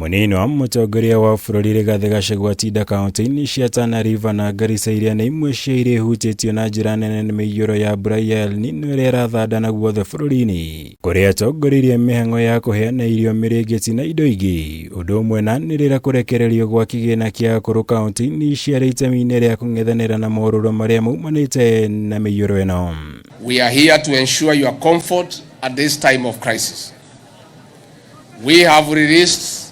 Mũnini wa mũtongoria wa bũrũri Rigathĩ Gachagua atinda kaunti-inĩ cia Tana River na Garissa iria nĩ imwe cia iria ihutĩtio na njĩra nene nĩ mĩiyũro ya mbura ya El Nino ĩrĩa ĩrathandana guothe bũrũri-inĩ, kũrĩa atongoririe mĩhang'o ya kũheana irio, mĩrĩngĩti na indo ingĩ, ũndũ ũmwe na anĩrĩra kũrekererio gwa kĩgĩna kĩa akũrũ kaunti-inĩ ici arĩ itemi-inĩ rĩa kũng'ethanĩra na morũro marĩa maumanĩte na mĩiyũro ĩno. We are here to ensure your comfort at this time of crisis. We have released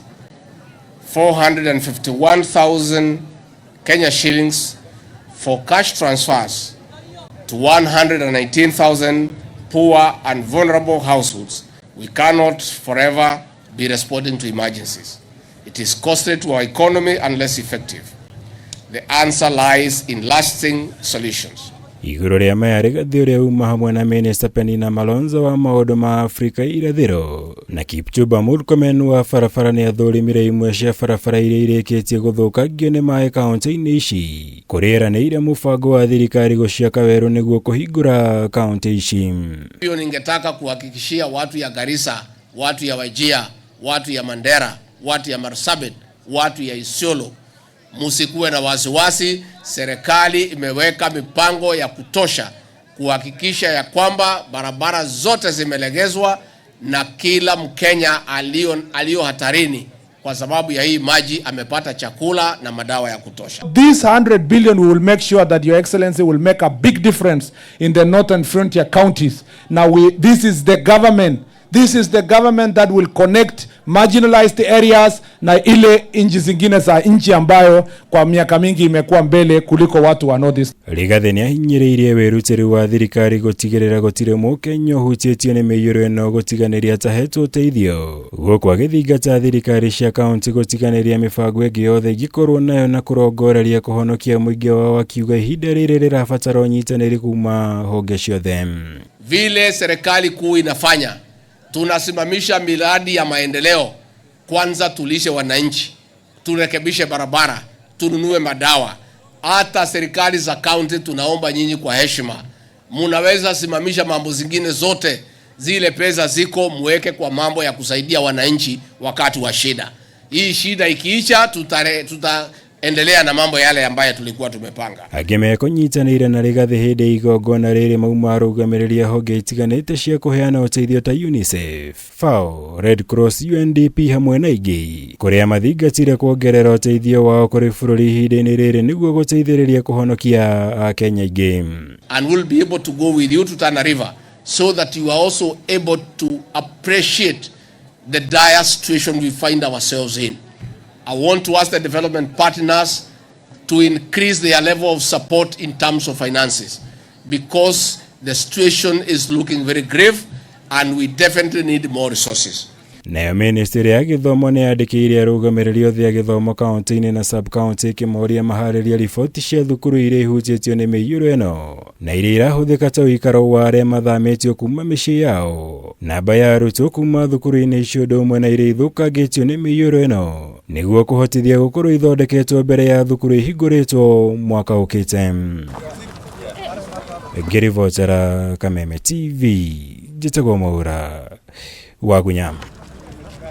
451,000 Kenya shillings for cash transfers to 119,000 poor and vulnerable households. We cannot forever be responding to emergencies. It is costly to our economy and less effective. The answer lies in lasting solutions. Igũrũ rĩa maya, Rigathĩ ũrĩa uma hamwe na Minista Penina Malonzo wa maũndũ ma Afrika irathĩro na Kipchumba Murkomen wa barabara nĩ athũrimire imwe cia barabara iria irĩkĩtie gũthũkangio nĩ maĩ kaunti-inĩ ici, kũrĩa eranĩire mũbango wa thirikari gũciaka werũ nĩguo kũhingũra kaunti ici. Hiyo ningetaka kuhakikishia watu ya Garissa, watu ya Wajir, watu ya Mandera, watu ya Marsabit, watu ya Isiolo, musikuwe na wasiwasi. Serikali imeweka mipango ya kutosha kuhakikisha ya kwamba barabara zote zimelegezwa na kila Mkenya alio hatarini kwa sababu ya hii maji amepata chakula na madawa ya kutosha. This 100 billion, we will make sure that Your Excellency will make a big difference in the northern frontier counties. Now this is the government. This is the government that will connect marginalized areas na ile nchi zingine za nchi ambayo kwa miaka mingi imekuwa mbele kuliko watu wa North. Rigathĩ nĩ ahinyĩrĩirie wĩrutĩri wa thirikari gũtigĩrĩra gũtirĩ mũkenya ũhutĩtio nĩ mĩiyũro ĩno gũtiganĩria atahetwo ũteithio, gũkũ agĩthingata thirikari cia kaunti gũtiganĩria mĩbango ĩngĩ yothe ĩngĩkorwo nayo na kũrongoreria kũhonokia mũingĩ wao, akiuga ihinda rĩrĩ rĩrabatara ũnyitanĩri kuma honge ciothe. Vile serikali kuu inafanya, tunasimamisha miradi ya maendeleo. Kwanza tulishe wananchi, turekebishe barabara, tununue madawa. Hata serikali za kaunti tunaomba nyinyi kwa heshima, munaweza simamisha mambo zingine zote, zile pesa ziko muweke kwa mambo ya kusaidia wananchi wakati wa shida. Hii shida ikiisha, tutaendelea na mambo yale ambayo tulikuwa tumepanga. Angĩ mekũnyitanĩire na Rigathĩ hĩndĩ ya igongona rĩrĩ mauma arũgamĩrĩri a honge itiganĩte cia kũheana ũteithio ta UNICEF, FAO, Red Cross, UNDP hamwe na ingĩ, kũrĩa mathingatire kuongerera ũteithio wao kũrĩ bũrũri ihinda-inĩ rĩrĩ nĩguo gũteithĩrĩria kũhonokia Akenya aingĩ. And we'll be able to go with you to Tana River so that you are also able to appreciate the dire situation we find ourselves in. I want to ask the development partners to increase their level of support in terms of finances because the situation is looking very grave and we definitely need more resources. Nayo ministry ya gĩthomo nĩ yandĩkĩire arũgamĩrĩri othe a gĩthomo kaunti-inĩ na sub county ĩkĩmoria maharĩrie riboti cia thukuru iria ihutĩtio nĩ mĩiyũro ĩno na iria irahũthĩka ta ũikaro wa arĩa mathamĩtio kuma mĩciĩ yao, namba ya arutwo kuma thukuru-inĩ icio ũndũ ũmwe na iria ithũkangĩtio nĩ mĩiyũro ĩno nĩguo kũhotithia gũkorwo ithondeketwo mbere ya thukuru ihingũrĩtwo mwaka ũkĩte. Ngĩribotera Kameme TV, njĩtagwo Mwaura wa Gunyama.